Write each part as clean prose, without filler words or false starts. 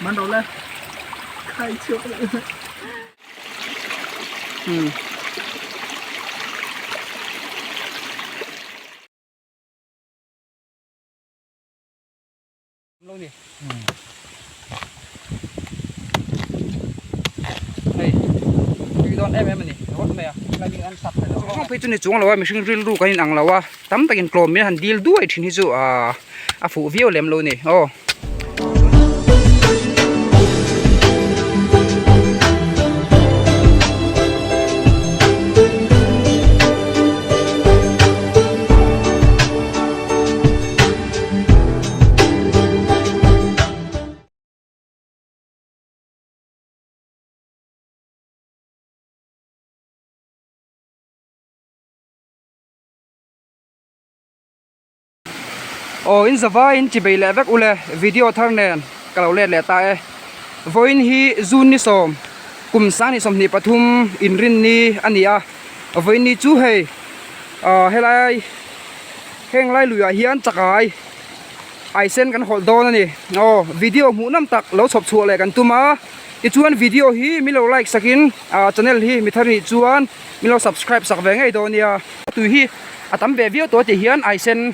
Man ro le khai chhuak Hmm. Lo ni. Hei. Tui dawn em em ani. Rawt mai a. Lai mi an sat thei lo. Zawng phei chu ni chuang lo a mihring rilru kan inang lo a. Tam takin tlawm min han dil duai thin hi chu a a fuh viau lem lo ni. Aw. Aw in zavai in chibei leh vek ule video thar nen ka lo let leh ta e vawiin hi June ni sawm kum sang ni 23 inrin ni a ni a vawiin ni chu hei ah helai Heng lai luiah hian chakai ai sen kan hawlh dawn a ni. Aw, video hmuh nawm tak lo chhawp chhuah leh kan tum a. Tichuan video hi min lo like sakin ah channel hi mi thar nih chuan min lo subscribe sak ve ngei dawn nia. Tui hi a tam ve viau tawh tih hian ai sen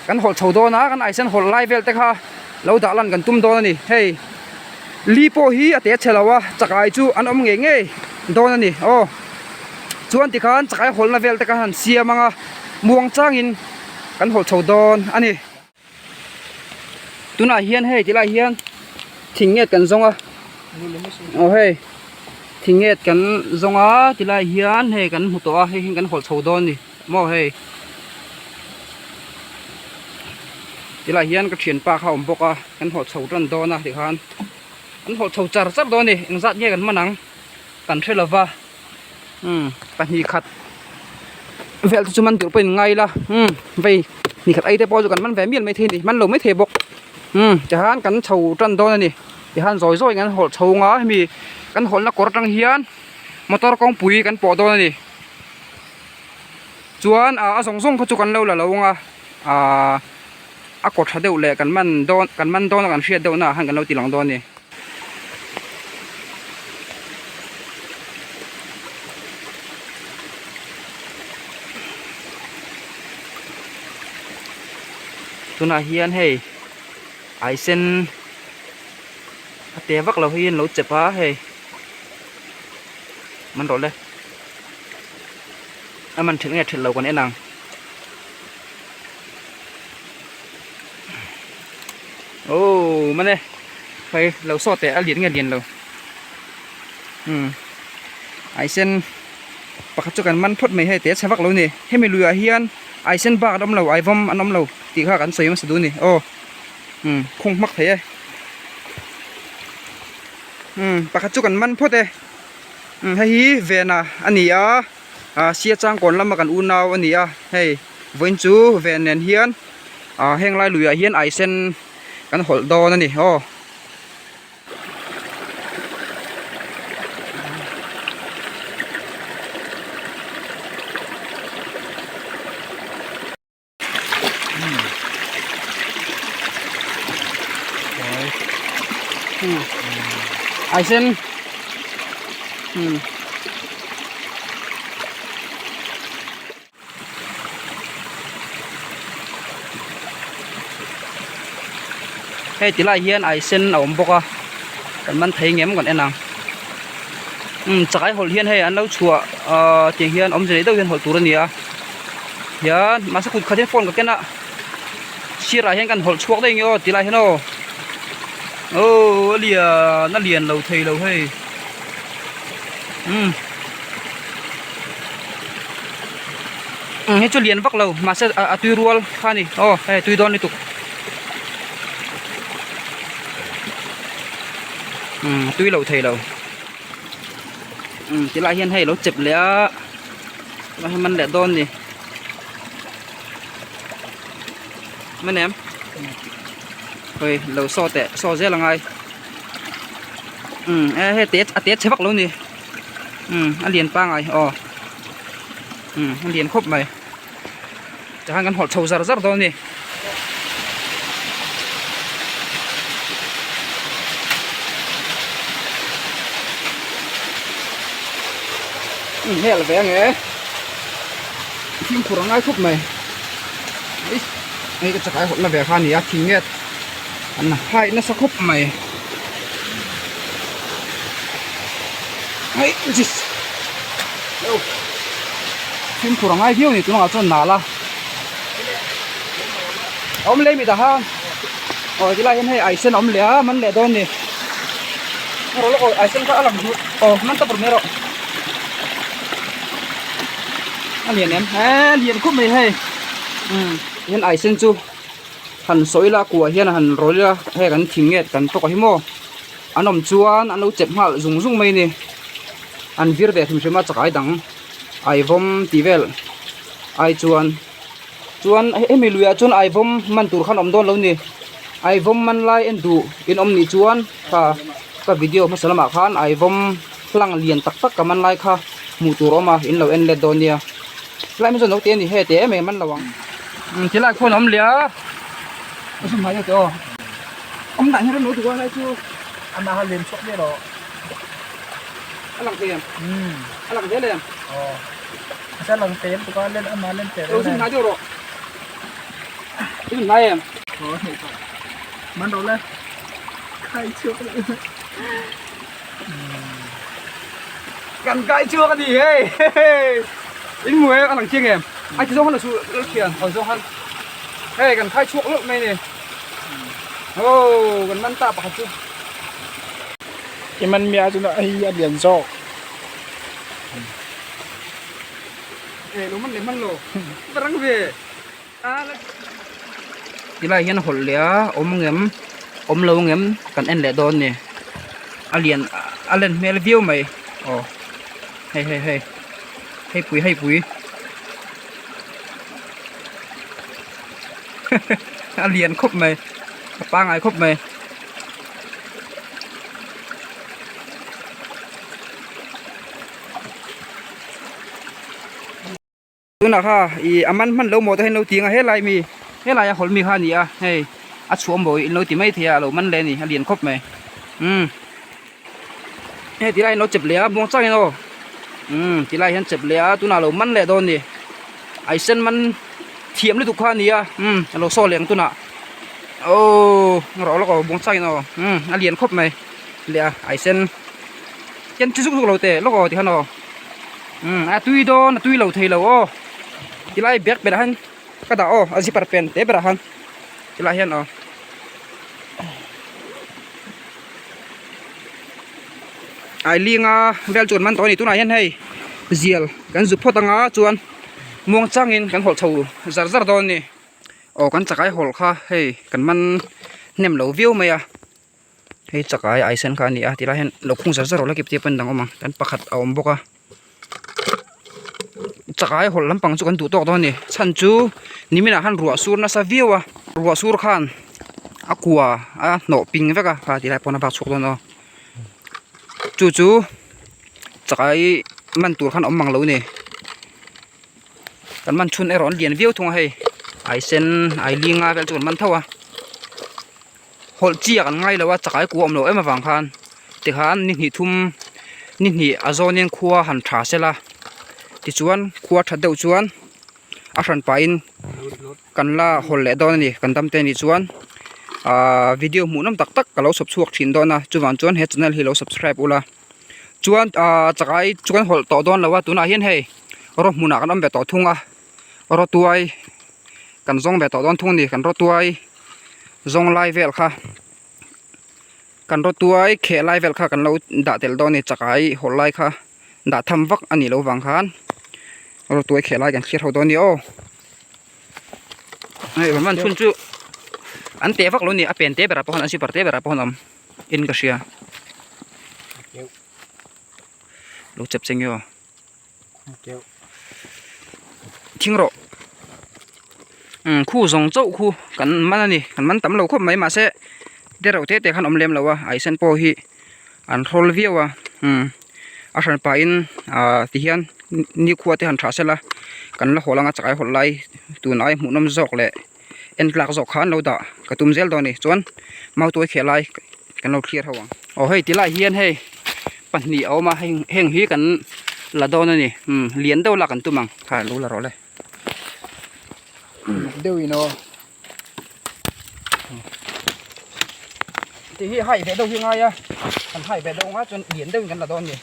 kan hawlh chho dawn a, kan ai sen hawlh lai vel te kha lo dah lan kan tum dawn a ni. Hei li pawh hi a te chhe lo a, chakai chu an awm ngei ngei dawn a ni. Aw. Chuan tikhan chakai hawlhna vel te kha han siam ang a, muang changin kan hawlh chho dawn a ni. Tunah hian hei tilai hian thing nget kan zawng a, aw hei thing nget kan zawng a tilai hian hei kan hmu tawh a, hei hi kan hawlh chho dawn a ni maw hei. Tilai hian ka thianpa kha a awm bawk a, kan hawlh chho tan dawn a tikhan kan hawlh chho char char dawn a ni, engzat nge kan hman ang kan hre lova. Umm pahnih khat vel te chu man tur pawhin ngai ila umm vei hnih khat ai te pawh chu kan man ve mial maithei a ni man lo maithei bawk umm tihian kan chho tan dawn a ni tihian zawi zawiin kan hawlh chho ang a hemi kan hawlhna kawr atang hian motor kawngpui kan pawh dawn a ni chuan ah a zawng zawng kha chu kan lo la lo ang a ahh a kaw tha deuh leh kan man dawn kan man dawn a kan hriat deuh na ah khan kan lo ti lang dawn a ni. Tunah hian hei ai sen a te vak lo hi an lo chep a hei man rawh le a man thelh nge thelh lo kan en ang. Aww man e hei lo saw teh a lian nge lian lo umm ai sen pakhat chu kan man phawt mai hei te chhe vak lo ni hemi luiah hian ai sen bak an awm lo ai vawm an awm lo tih kha kan sawi hmasa duh a ni aw umm khung hmak thei e umm pakhat chu kan man phawt e umm hei hi vena a ni a. Ah sia changkawn lama kan unau a ni a hei vawiin chu ven nen hian ah heng lai luiah hian ai sen kan hawlh dawn a ni aw. Ai sen hei ti lai hian ai sen a awm bawk a kan man thei ngem kan en ang umm chakai hawlh hian hei an lo chhuah ahh tiang hian awmze nei deuh hian hawlh tur a ni a. Hian mahse kut khat hian phone ka ken a sirah hian kan hawlh chhuak daih nge aw ti lai hian aw aw a lian a lian lo thei lo hei umm umm hei chu lian vak lo mahse a tui rual kha a ni aw hei tui dawn lutuk umm a tui lo thei lo umm ti lai hian hei lo chep leh a. Tunah hian man leh dawn ni man em hawi lo saw teh saw zel angai umm e hei te a te chhe vak lo ni umm a lian pangai aw umm a lian khawp mai tikhan kan hawlh chho zar zar dawn a ni. Inhel ve ang e. Fimkhur a ngai khawp mai. Hei ka chakai hawlhna ve kha a ni a, thing nge an hai nasa khawp mai. Hei jis fimkhur a ngai viau a ni tunah chuan nal a. A awm leh mi dah a aw tilai hian hei aisen a awm leh a man leh dawn a ni aw aisen kha a lang duh aw man ta pawr mai erawh a lian em eee a lian khawp mai hei umm hian aisen chu han sawi ila kuah hian han rawl ila hei kan thing nge kan tawk a hi maw an awm chuan an lo chep nghal zung zung mai a ni an vir ve hrim hrim a chakai dang aivawm tih vel ai chuan. Chuan hemi luiah chuan aivawm man tur khan awm dawn lo ni. Aivawm man lai en duh in awm nih chuan kha ka video hmasa lamah khan aivawm hlang lian tak tak ka man lai kha hmuh tur a awm a in lo en let dawn nia. Helai hmun chuan naute a ni he teh em em man lo ang. Umm tilai khuan a awm leh a a zu hmai deuh teh aw. Awm dan hian rem lo duh a helai chu. Amah kha lem chhuak hle rawh. A lang thei em? A lang zel em? Aw. Asa lang tel tuk a len ama len tel Lo zoom hnai deuh rawh. I zoom hnai em? Aw hnaih tawh. Man rawh le. Khai chhuak le. Kan kai chhuak a ni hei. In hmu em a lang chiang em? Ai ti zawng han lo chu lo thian aw zawng han. Hei kan khai chhuak lawlh mai ni. Aw kan man ta pakhat chu. I man mia chu hei a lian zawk. Tilai hian hawlh leh a awm ngem awm lo ngem kan en leh dawn ni a lian a len hmel viau mai aw hei hei hei hei pui hei pui a lian khawp mai a pangai khawp mai. Tunah kha ih a man hman lo maw te hian lo ti ang a helai mi helai a hawl mi kha a ni a hei a chhuah maw in lo ti mai thei a a lo man leh a ni a lian khawp mai umm hei tilai hian lo chep leh a muang changin aw umm tilai hian chep leh a tunah a lo man leh dawn a ni a sen man thiam lutuk kha a ni a umm a lo saw leh ang tunah aww rawh lawk aw muang changin aw umm a lian khawp mai leh a a sen ken chi zuk zuk lo teh lawk aw tikhan aw umm a tui dawn a tui lo thei lo aw tilai bag berah hian ka dah aw a zipper pen te berah khan tilai hian aw ai linga vel chu kan man tawh a ni tunah hian hei zial kan zu phawt anga chuan muang changin kan hawlh chho zar zar dawn a ni aw kan chakai hawlh kha hei kan man hnem lo viau mai a. Hei chakai ai sen kha a ni a tilai hian lo khung zar zar rawh la kip te pawn dang awm ang kan pakhat a awm bawk a chakai hawlh lampang chu kan duh tawk dawn a ni chhan chu niminah khan ruah sur nasa viau a ruah sur khan a kua a hnawh ping vek a kha tilai pawn a bak chhuak dawn aw chu chu chakai man tur khan a awm mang lo a ni kan man chhun erawh an lian viau thung a hei ai sen ai linga vel chu kan man tho a. Hawlh chi ah kan ngai lo a chakai kua awm loh em avang khan tikhan ni hnih thum ni hnih a zawnin khua han tha sela tichuan khua that deuh chuan a hran pahin kan la hawlh leh dawn a ni kan dam te anih chuan ahh video hmuh nawm tak tak ka lo chhawp chhuak thin dawn a chuvang chuan he channel hi lo subscribe ula chuan ahh chakai chu kan hawlh tawh dawn lo a tunah hian hei raw hmunah kan awm ve tawh thung a rawtuai kan zawng ve tawh dawn thung a ni kan rawtuai zawng lai vel kha kan rawtuai kheh lai vel kha kan lo dah tel dawn a ni chakai hawlh lai kha dah tham vak a nih loh vang khan rawtuai kheh lai kan thlir ho dawn a ni aw hei man chhun chu an teh vak lo a ni a pen te berah pawh khan an zipper te berah pawh khan a awm in ka hria lo chep che nge aw. Thing rawh umm khu zawng chauh khu kan man a ni kan man tam lo khawp mai mahse te reuh te te khan awm lem lo a a sen pawh hi an hrawl viau a umm a hran pahin ah tihian nikhua te han tha sela kan la hawl anga chakai hawlh lai tun ai hmuh nawm zawk leh en tlak zawk khan lo dah ka tum zel dawn a ni chuan mautuai kheh lai kan lo thlir ho ang aw hei tilai hian hei pahnih a awm a heng heng hi kan. la dawn a ni umm lian deuh lak an tum ang kha lo la rawh le. Deuh in aw. Tih hi hai ve deuh hi ngai a kan hai ve deuh nga chuan lian deuhin kan la dawn a ni.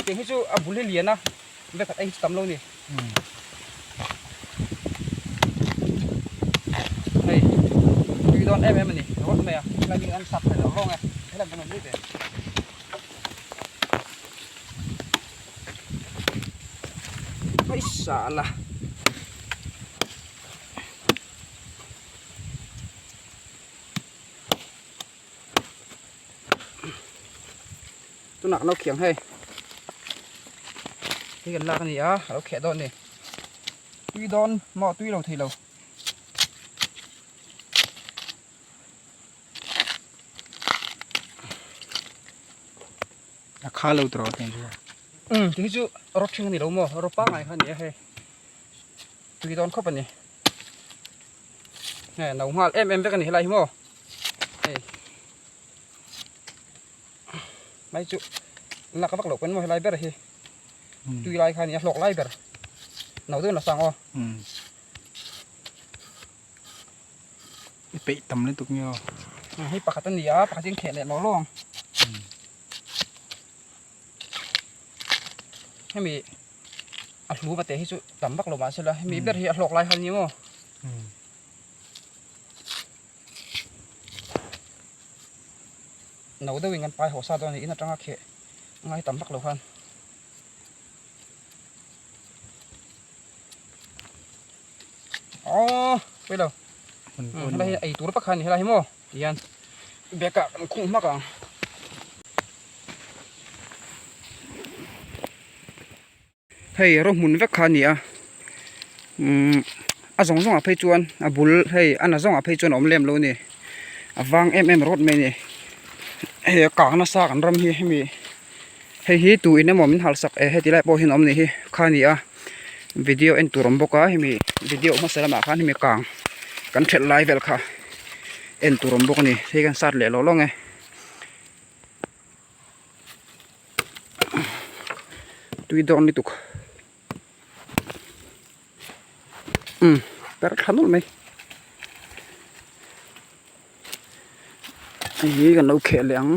Tiang hi chu a bul hi lian a vekhat ei hi chu tam lo a ni. Hei tui dawn em em a ni rawt mai a helai mi an sap thei lo hlawng e helai kan awm rih ve. Paisa la. Tunah kan lo khiang hei hei kan lak a ni a a lo kheh dawn a ni tui dawn maw tui lo thei lo. A kha lo tawh tih chu. Umm tih hi chu rawt hring a ni lo maw rawt pangngai kha a ni a hei tui dawn khawp a ni hei no nghal em em vek a ni helai hi maw hei mai chu lak vak loh pawn maw helai ber hi tui lai kha a ni a hlawk lai ber no deuh in a sang aw. I peih tam lutuk nge aw. Hei pakhat a ni a, pakhat hi an kheh leh lo lo ang. Hemi a hlu va te hi chu tam vak lo mah se la, hemi ber hi a hlawk lai kha a ni maw. No deuhin kan pai haw sa dawn a ni, in atanga kheh ngai tam vak lo khan. Aww pawi lo helai hi ei tur pakhat a ni helai hi maw tihian bag ah kan khung hmak ang. Hei rawng hmun vek kha a ni a umm a zawng zawng ah phei chuan a bul hei a na zawng ah phei chuan a awm lem lo a ni a vang em em rawt mai a ni hei a kang nasa kan ram hi hemi. Hei hi tu in emaw min halsak e heti lai pawh hian a awm ni hi kha a ni a video en tur awm bawk a hemi video hmasa lamah khan hemi kang kan thelh lai vel kha en tur awm bawk a ni hei kan start leh lawh lawng e. Tui dawn lutuk umm per thla nawlh mai. Hei hi kan lo kheh leh ang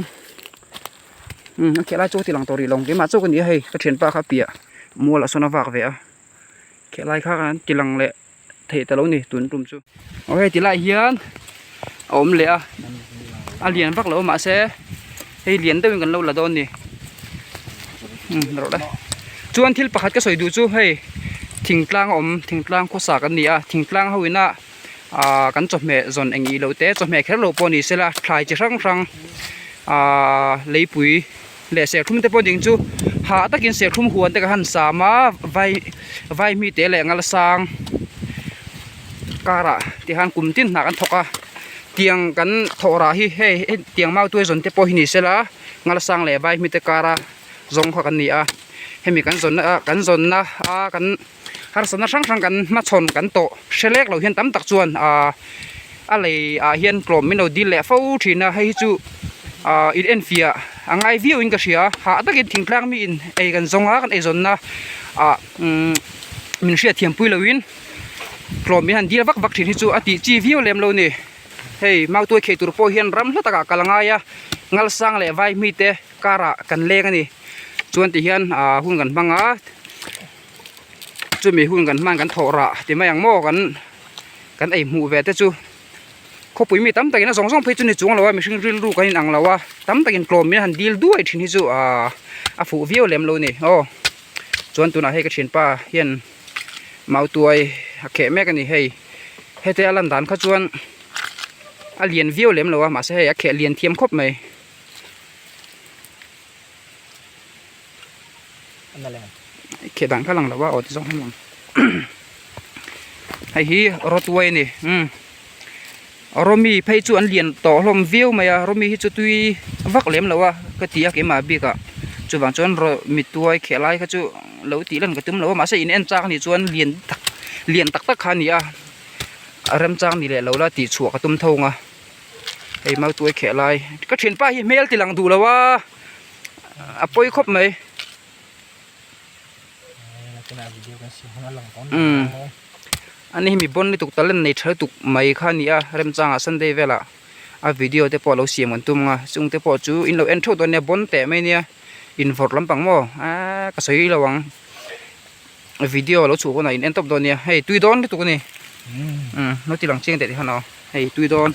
umm a kheh lai chu ka ti lang tawh rih lo ang keimah chauh ka ni a hei ka thianpa kha piah mual ah sawn a vak ve a kheh lai kha kan ti lang leh theih ta lo ni tun tum chu aw hei ti lai hian a awm leh a a lian vak lo mahse hei lian deuhin kan lo la dawn a ni umm rawh le chuan thil pakhat ka sawi duh chu hei thingtlang a awm thingtlang khawsa kan ni a thingtlang ho ina. Ahh kan chawhmeh zawn eng ih loh te chawhmeh kher lo pawh ni sela thlai chi hrang hrang ahh leipui leh serthlum te pawh ding chu hah takin serthlum huan te ka han sam a vai vai mi te leh ngal sang karah tihian kum tin hnah kan thawk a tiang kan thawh rah hi hei tiang mau tuai zawn te pawh hi ni sela ngal sang leh vai mi te kara zawng kha kan ni a hemi kan zawnna kan zawnna a kan. Harsatna hrang hrang kan hmachhawn kan tawh hre lek lo hian tam tak chuan ahh a lei ah hian tlawm min lo dil leh fo thin a hei hi chu ahh in enfiah a ngai viau in ka hria hah takin thingtlang mi in ei kan zawng a kan eizawnna ah umm min hriatthiam pui loin tlawm min han dil vak vak thin hi chu a tih chi viau lem lo a ni hei mautuai khei tur pawh hian ram hla takah kal a ngai a ngalsang leh vaihmi te karah kan leng a ni chuan tihian ahh hun kan hmang a. Chumi hun kan hman kan thawh rah ti mai ang maw kan kan ei hmuh ve te chu khawpui mi tam takin a zawng zawng phei chu ni chuang lo a mihring rilru kan inang lo a tam takin tlawm min han dil duai thin hi chu ahh a fuh viau lem lo a ni aw chuan tunah hei ka thianpa hian mautuai a kheh mek a ni hei hete a lan dan kha chuan a lian viau lem lo a mahse hei a kheh lian thiam khawp mai. Kheh dan kha lang lo a aw ti zawng hian lang hei hi rawtuai a ni umm rawmi phei chu an lian tawh hlawm viau mai a rawmi hi chu tui vak lem lo a ka ti a keimah bik ah chuvang chuan rawmi tuai kheh lai kha chu lo tih lan ka tum lo a mahse in en chak a nih chuan lian tak lian tak tak kha a ni a a remchang ni leh lo la tih chhuah ka tum tho ang a hei mautuai kheh lai ka thianpa hi hmel ti lang duh lo a. A pawi khawp mai. Umm ani hi mi bon lutuk talent nei tha lutuk mai kha a ni a remchangah Sunday velah a video te pawh a lo siam kan tum ang a chung te pawh chu in lo en theuh dawn nia bon teh mai nia invawrh lampang maw aaa ka sawi lo ang video a lo chhuah hunah in en tawp dawn nia hei tui dawn lutuk a ni umm lo ti lang chiang teh tikhan aw hei tui dawn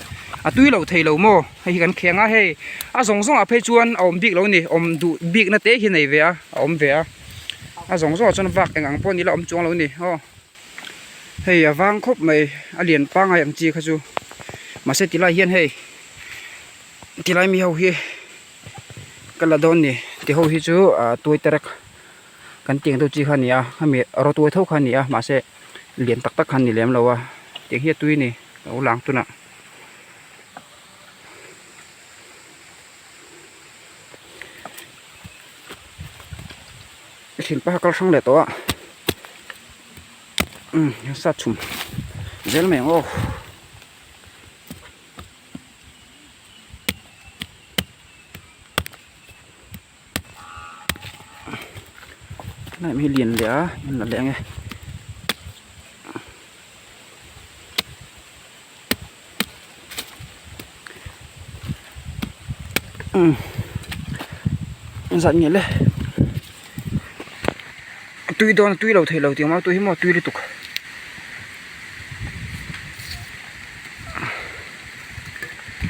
a tui loh thei lo maw hei hi kan kheng a hei a zawng zawng ah phei chuan a awm bik lo a ni awm duh bik na te hi a nei ve a a awm ve a a zawng zawng ah chuan vak eng ang pawh ni ila awm chuang lo a ni aw. Hei a vang khawp mai a lian pangai ang chi kha chu mahse tilai hian hei tilai mi ho hi ka la dawn ni ti ho hi chu ah tuai terek kan tih ang deuh chi kha a ni a hemi rawtuai tho kha a ni a mahse lian tak tak kha an ni lem lo a tiang hi a tui a ni ka lo lang tunah. Thin paha kal hrang leh tawh a umm sat chhum zel mai ang aw. Tunah hi lian leh a in la leh ang e. Umm zat nge le a tui dawn a tui lo thei lo tih ang a tui hi maw a tui lutuk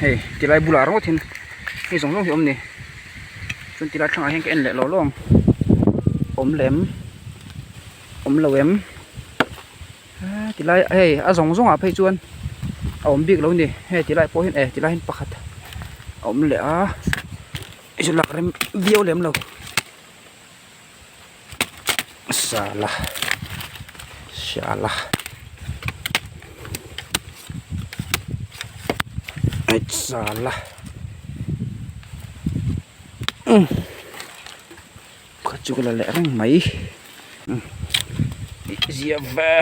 hei tilai bulah ringawt hian hei zawng zawng hi a awm a ni chuan tilai thlangah hian ka en leh lawh lawh ang awm lem awm lo em. Tilai hei a zawng zawng ah phei chuan a awm bik lo a ni hei tilai pawh hian e tilai hian pakhat a awm leh a hei chu lak rem viau lem lo sala sala sala umm. Kha chu ka la leh reng mai zia ve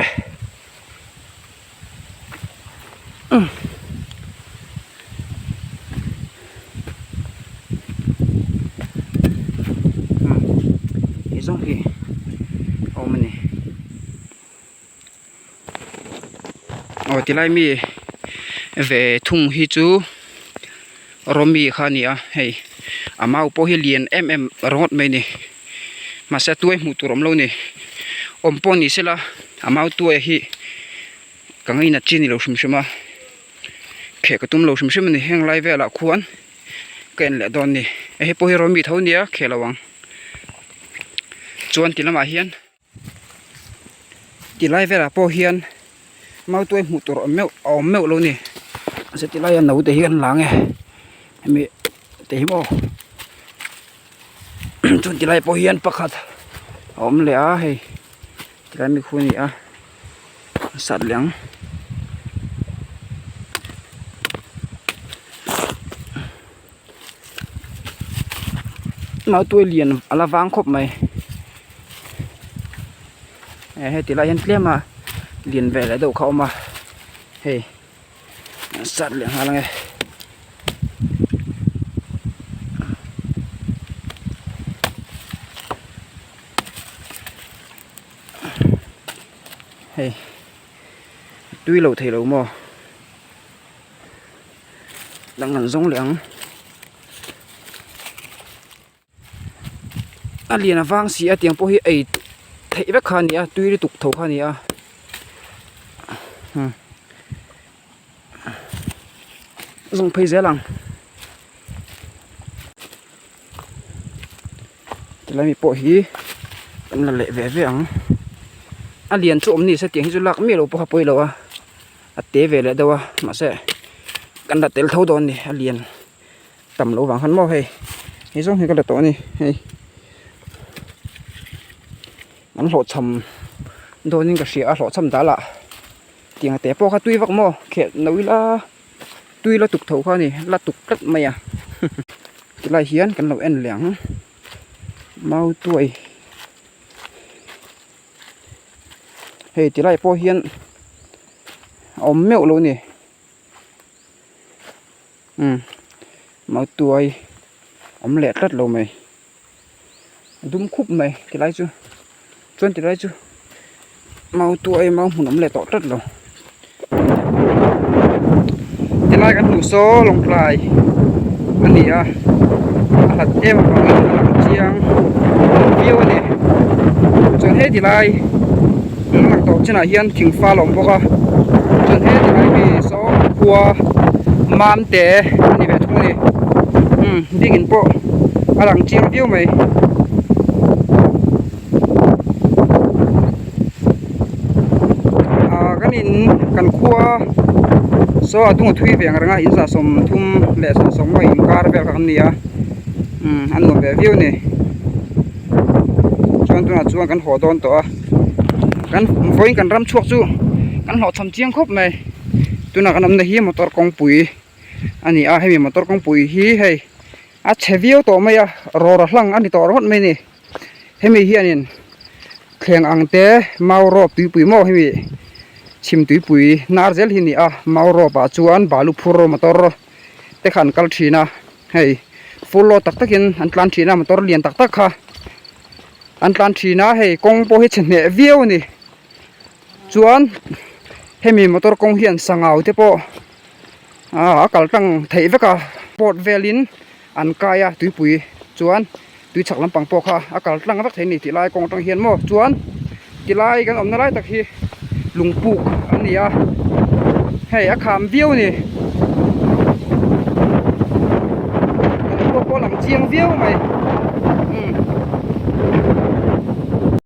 hei zawng hi a awm a ni aw tilai mi ve thung hi chu Rawmi kha a ni a hei a mau pawh hi lian em em ringawt mai a ni mahse a tuai hmuh tur a awm lo a ni awm pawh ni sela a mau tuai hi ka ngainat chi a ni lo hrim hrim a kheh ka tum lo hrim hrim a ni heng lai velah khuan ka en leh dawn a ni hei pawh hi Rawmi tho a nia kheh lo ang chuan ti lamah hian. Ti lai velah pawh hian mautuai hmuh tur awm meuh a awm meuh lo a ni mahse ti laia no te hi an lang e hemi te hi maw chuan ti lai pawh hian pakhat a awm leh a hei ti lai mi khu a ni a sat leh ang. Mautuai lian a la vang khawp mai eh heti lai hian tlem a lian ve leh deuh kha a awm a hei an sat leh nghal ang e. Hei tui lo thei lo maw. Dang an zawng leh ang a lian a vang si a tiang pawh hi ei theih vek kha a ni a tui lutuk tho kha a ni a hmm zawng phei zel ang tilai mi pawh hi kan la leh ve ve ang a lian chu awm ni se tiang hi chu lak miah lo pawh a pawi lo a. A te ve leh deuh a mahse kan la tel tho dawn a ni a lian tam loh vang khan maw hei hei zawng hi ka la tawh a ni hei an hlawhchham dawnin ka hria a hlawhchham dal ah tiang te pawh kha tui vak maw kheh no ila tui la tuk tho kha a ni la tuk tlat mai a tilai hian kan lo en leh ang mautuai. Hei ti lai pawh hian a awm meuh lo a ni umm mautuai awm leh tlat lo mai. Dum khup mai tilai chu chuan tilai chu mau tuai mau hmun awm leh tawh tlat lo tilai kan hmuh saw lawngtlai a ni a a hlat em avangin a lang chiang viau a ni chuan he tilai an lang tawh chinah hian thing fal a awm bawk a chuan he tilai mi saw khua mamte a ni ve thung a ni umm biakin pawh a lang chiang viau mai. Ahh kan in kan khua saw a dung a thui ve ang reng a in 35 leh 75 inkar vel kha kan ni a umm a nuam ve viau a ni chuan tunah chuan kan haw dawn tawh a kan vawiin kan ram chhuak chu kan hlawhchham chiang khawp mai tunah kan awmna hi motor kawngpui a ni a hemi motor kawngpui hi hei a chhe viau tawh mai a rawra hlang a ni tawh ringawt mai a ni. Hemi hianin thleng ang te mau rawp tuipui maw hemi chhim tuipui nar zel hi a ni a mau rawp ah chuan balu phur motor te kha an kal thin a hei full load tak tak in an tlan thin a motor lian tak tak kha an tlan thin a hei kawng pawh hi chhe hneh viau a ni chuan hemi motor kawng hian sangau te pawh ah a kal tlang theih vek a boat velin an kai a tuipui chuan tui chhak lampang pawh kha a kal tlang vek thei a ni tih lai kawng atang hian maw chuan tilai kan awmna lai tak hi lungpuk a ni a hei a kham viau a ni kan khua pawh a lang chiang viau mai.